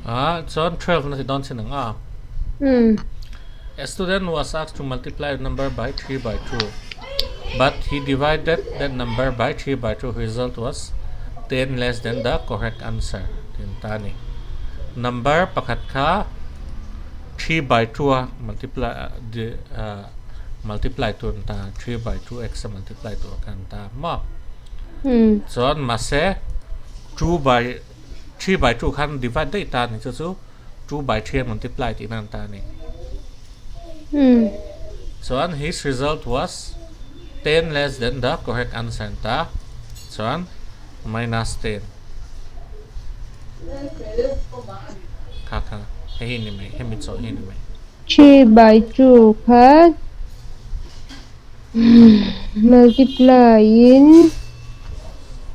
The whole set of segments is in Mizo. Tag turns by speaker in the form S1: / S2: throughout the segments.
S1: Ah, chuan 12 na ti dawn chin ang a.
S2: Mm.
S1: A student was asked to multiply a number by 3 by 2, but he divided that number by 3 by 2. Result was 10 less than the correct answer. Tin ta ni. Number pakhat kha 3 by 2 a multiply di, uh, multiply tur ta 3 by 2 x a multiply tur kan ta ma.
S2: Mm.
S1: Chuan mahse 2 by 3 by 2 khan divide daih ta ni chu chu 2 by 3 a multiply tihna an ta ni.
S2: Mm.
S1: Chuan his result was 10 less than the correct answer an ta. Chuan minus 10. Kha kha hei hi ni mai hemi chaw hi ni mai.
S2: 3 by 2 kha multiply in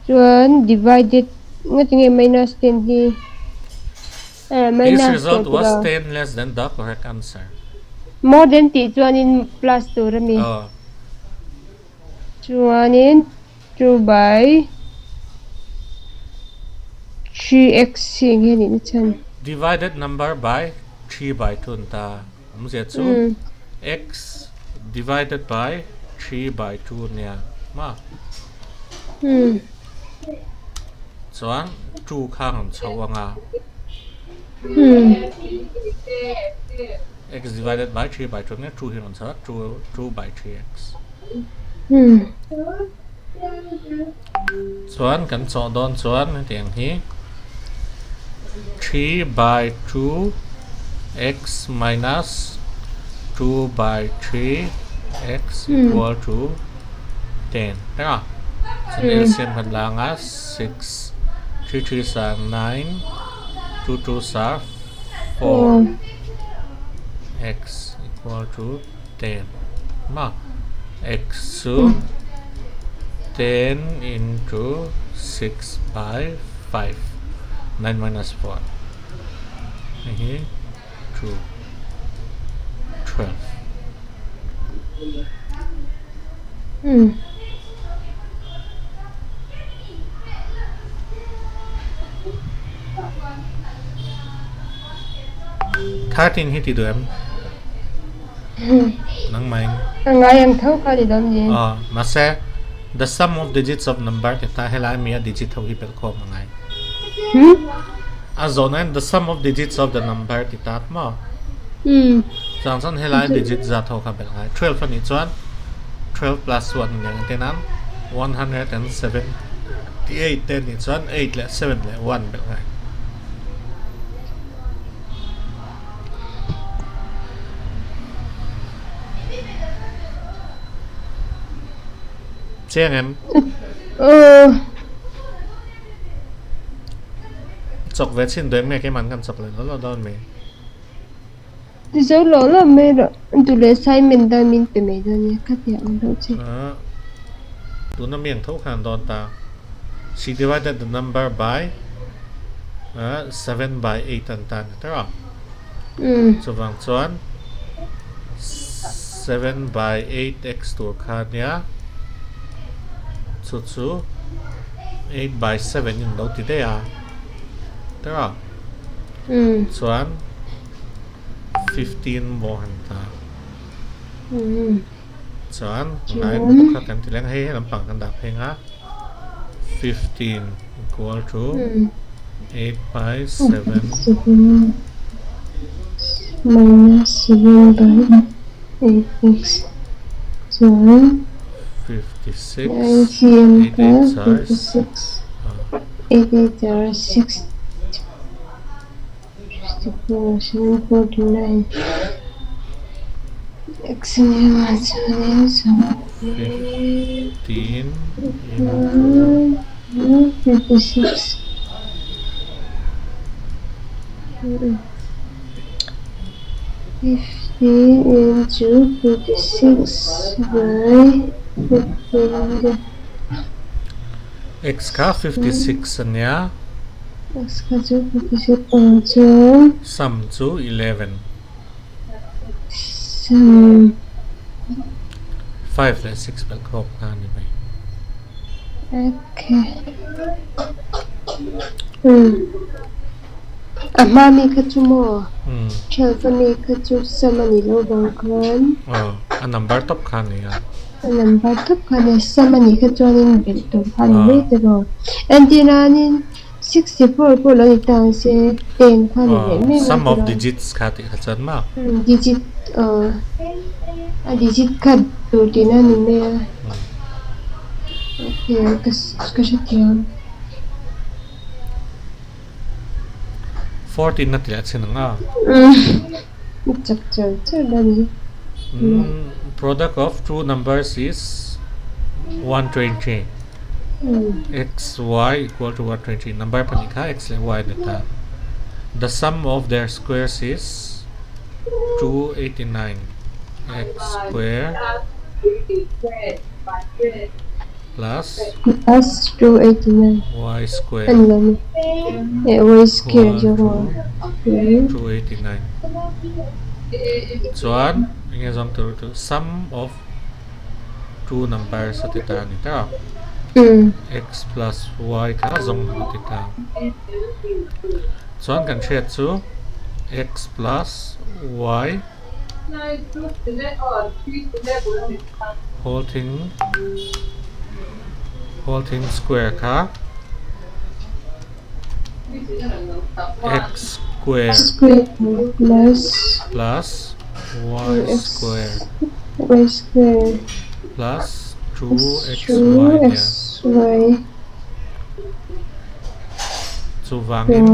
S2: chuan divided ngatinge minus 10 hi eh
S1: His
S2: minus
S1: result
S2: tur
S1: was
S2: tira
S1: 10 less than the correct answer.
S2: More than tih chuanin plus tur a ni.
S1: Aw.
S2: Chuanin 2 by 3x hi eng nge nih na chhan?
S1: Divided number by 3 by 2 an ta. Awmzia chu x divided by 3 by 2 nia ma. Chuan 2 kha rawn chho anga. X divided by 3 by 2 nia 2 hi rawn chho a 2 2 by 3x. Chuan kan chawh dawn chuan hetiang hi 3 by 2 x minus 2 by 3 x equal to 10 tak a chuan LCM kan la anga 6 3 3 sa 9 2 2 sa 4 x equal to 10 ma x chu 10 into 6 by 5 9 minus 4 hei hi 2 12. 13 hi ti duh em? Nangmah in.
S2: A ngai ang tho kha ni dawn ni.
S1: Aw, mahse the sum of digits of number ti ta helai mi a digit ho hi belh khawm a ngai.
S2: Hmm?
S1: A zawhna in the sum of digits of the number ti ta maw?
S2: Hmm.
S1: Chuang chuan helai digit zat ho kha belh ngai. 12 a nih chuan 12 plus 1 nia ang ten ang 178 te nih chuan 8 leh 7 leh 1 belh ngai. Chiang em?
S2: Aw.
S1: Chawk ve chin duh em nge keimah kan chawk leh lo lo dawn mai.
S2: Ti zo lo lo mai rawh. Duh leh assignment dan min pe mai dawn nia ka ti ang deuh che.
S1: Tuna mi ang tho khan dawn ta. She divided the number by 7 by 8 an ta ni tawh a. Chuvang chuan 7 by 8 x tur kha nia chu chu 8 by 7 in lo ti daih a tawh a. Chuan 15 maw han ta. Chuan nine bawk kha kan ti leng a hei he lampang kan dah phei ang a 15 equal to 8 by 7
S2: minus 7 by 8x chuan
S1: 56
S2: LCM
S1: 8
S2: kha
S1: 8 are
S2: 56 8 8 are 6 54 7 49 x nia chuanin
S1: 15 into
S2: 56 15 into 56 by 15
S1: x kha 56 ania.
S2: X kha chu 56 ang chuan.
S1: Sum chu 11.
S2: Sum.
S1: 5 leh 6 belh khawp kha a ni mai.
S2: Okay. Um. A hma mi kha chu maw 12 a mi kha chu sum a nih loh vang khan.
S1: Aw a number tawp kha a ni a.
S2: A number tawp kha a ni a, sum a nih kha chuanin belh tur kha a ni mai ta lo. Entirnanin 64 pawh lo ni ta ang se 10 kha a ni leh mai mai
S1: Sum of
S2: ta lo.
S1: digits kha tih kha chuan maw?
S2: Digit aw a digit kha tur tihna a ni mai a. Okay ka hrethiam.
S1: 14 a ti leh chin ang a.
S2: Chak char char a ni.
S1: Product of two numbers is 120. X, Y equal to 120. Number pahnih kha X leh Y a ni ta. The sum of their squares is 289. X square plus
S2: Plus 289
S1: y square
S2: a ni lo mi eh y square zawk maw
S1: 289 chuan enge zawng tur chu sum of two numbers a ti ta a ni ta x plus y kha zawng a ti ta chuan kan hriat chu x plus y Whole thing whole thing square kha x square
S2: square plus
S1: plus y square
S2: y square
S1: plus 2xy nia
S2: 2xy
S1: chuvangin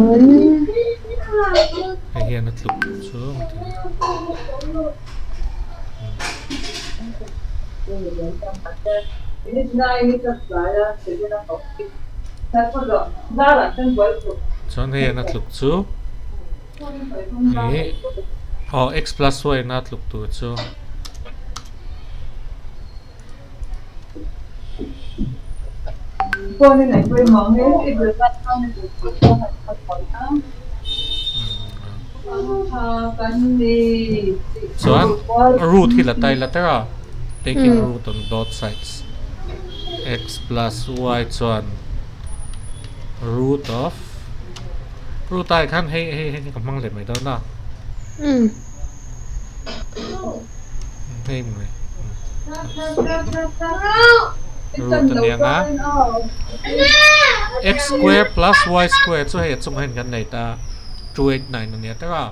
S1: hei hian a tluk chu Chuan hei hian a tluk chu ih aw x plus y na tluk tur chu. Chuan root hi la tai la ter a, taking root on both sides, x plus y chuan root of root ah khan hei hei hei ka hmang leh mai dawn a. Hei mai. Root a nia nga. X square plus y square chu hei a chungah hian kan nei ta 289 a nia tawh a.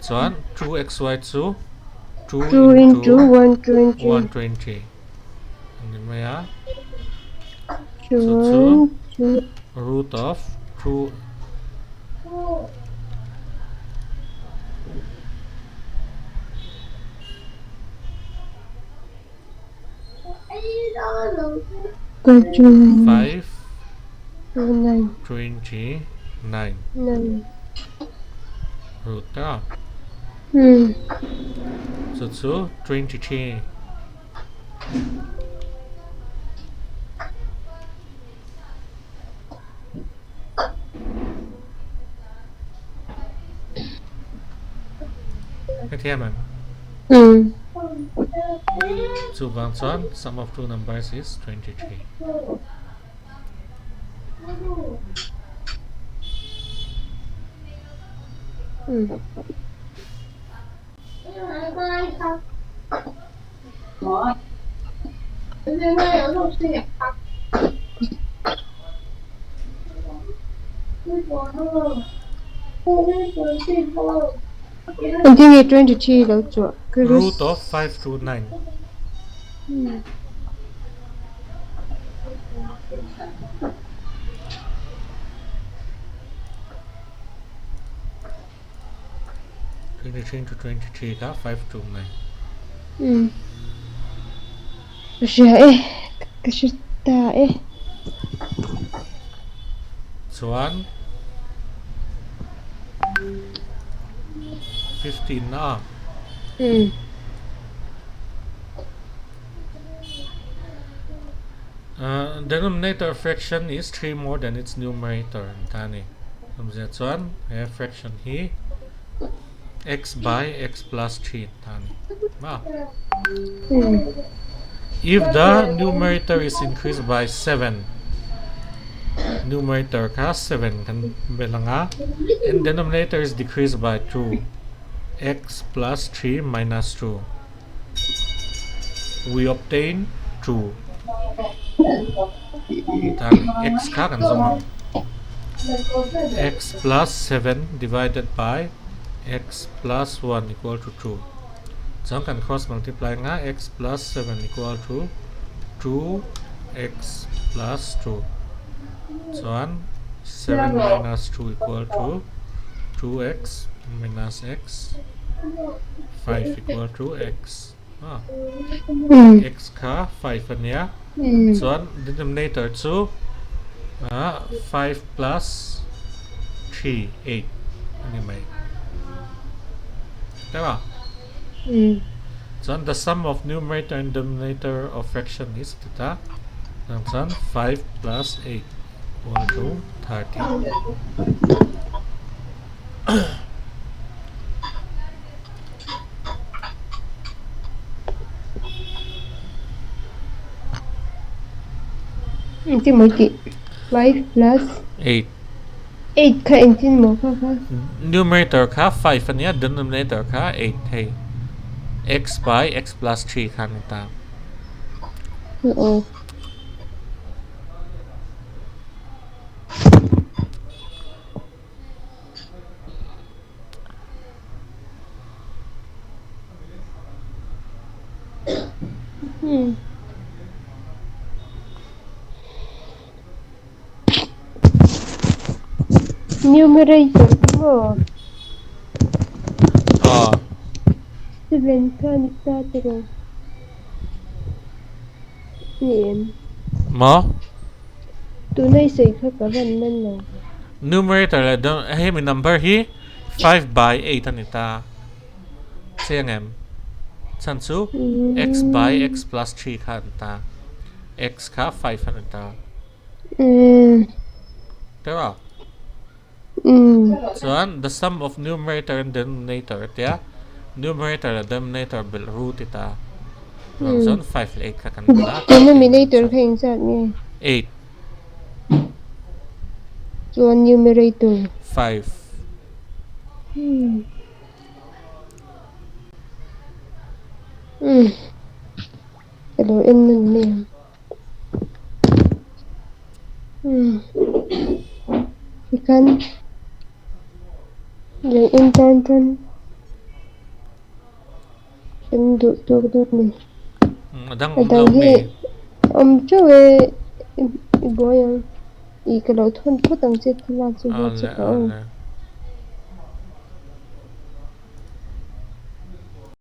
S1: Chuan 2xy chu 2 into 120 a ni mai a. Chu chu root of 2 5 29 root ta chu chu 23 Hetiang em? Chuvang chuan sum of two numbers is 23.
S2: Engtin nge 23 lo chhuah?
S1: Root of 529. 23 into 23 kha 529.
S2: Umm. Ka hria e, ka hre ta e.
S1: Chuan 15 na.
S2: Umm.
S1: Denominator fraction is 3 more than its numerator an ta a ni. Awmzia chuan he fraction hi x by x plus 3 an ta a ni. Ma. If the numerator is increased by 7, Numerator kha 7 kan belh ang a, and denominator is decreased by 2, x plus 3 minus 2. We obtain 2. Tan x kha kan zawng ang. X plus 7 divided by x plus 1 equal to 2. Chuan kan cross multiply ang a, x plus 7 equal to 2x plus 2. Chuan 7 minus 2 equal to 2x minus x 5 equal to x. Ah. X kha 5 ania. Chuan denominator chu 5 plus 3 8 ani mai. Tama. Chuan the sum of numerator and denominator of fraction is tita. Chuan 5 plus 8 equal to 30.
S2: Engtin maw i tih? 5 plus
S1: 8.
S2: 8 kha engtin maw kha kha?
S1: Numerator kha 5 a nia, denominator kha 8 hei. X by x plus 3 kha a ni ta.
S2: Aw. Numerator hi maw?
S1: Aw.
S2: 7 kha ni ta tiraw? Ni em?
S1: Maw?
S2: Tuna i sawi kha ka van man lo.
S1: Numerator leh hemi number hi 5 by 8 a ni ta. Chiang em? Chhan chu x by x plus 3 kha a ni ta. X kha 5 a ni ta. Tiraw? Chuan the sum of numerator and denominator tia numerator leh denominator belh ru ti ta. Chuvang chuan 5 leh 8 kha kan belh a.
S2: Denominator kha engzat nge?
S1: 8.
S2: Chuan numerator?
S1: 5.
S2: Ka lo en nawn mai ang. Tikhan leh en tan chuan kan duh tawk dawn a ni.
S1: A dang awm lo mi?
S2: Awm teuh e i buai ang. I ka lo thawn phawt ang che thlalak chu WhatsApp ah aw.